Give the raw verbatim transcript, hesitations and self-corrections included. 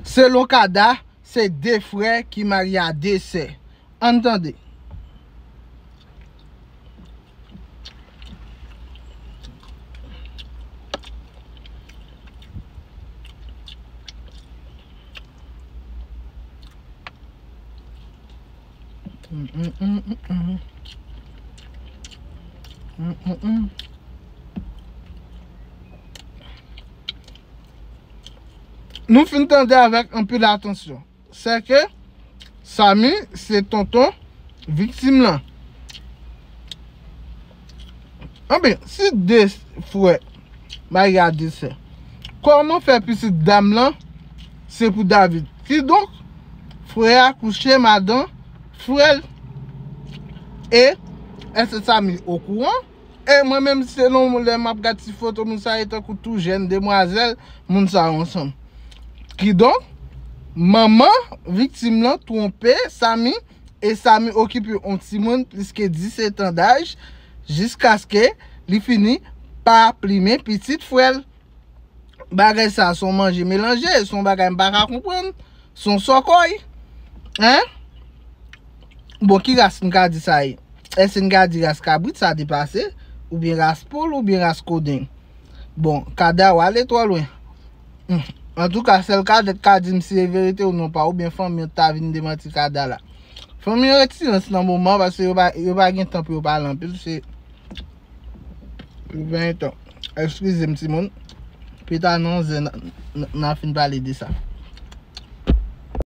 Selon Kada, se de frè ki marye a de sè. Ann tande. Nou fin tande avèk anpil atansyon. Sè ke Samy se tonton viktim lan. Anben, si de frè marye a de sè, kòman fè pitit dam lan se pou David? Kidonk, frè a kouche madan frè l. E èske Samy okouran? E mwen menm, selon lè m ap gad ti foto moun sa yo, tankou tou jèn demwazèl, moun sa yo ansanm. Kidonk, manman viktim lan twonpe Samy, e Samy okipe yon timoun plis ke disèt an daj, jiskaske li fini pa plimen pitit frè l. Bagay sa, se yon manje melanje, se yon bagay m pa ka konprann, se yon sòkòy. Hein? Bon, ki ras n ka di sa ye? Èske n ka di ras kabrit sa depase? Oubyen ras poul, oubyen ras koden? Bon, Kada, w ale twò lwen. Hmm. Antouka, sèl Kada k ka di m si e verite ou non pa, oubyen fanmi an ta vin demanti Kada la. Fanmi an retire nan moman, paske yo pa, yo pa gen tan pou yo pale anpil, se, yo pa gen tan. Eskize m, timoun. Pita nan zen, n, n, n a fin pale de sa.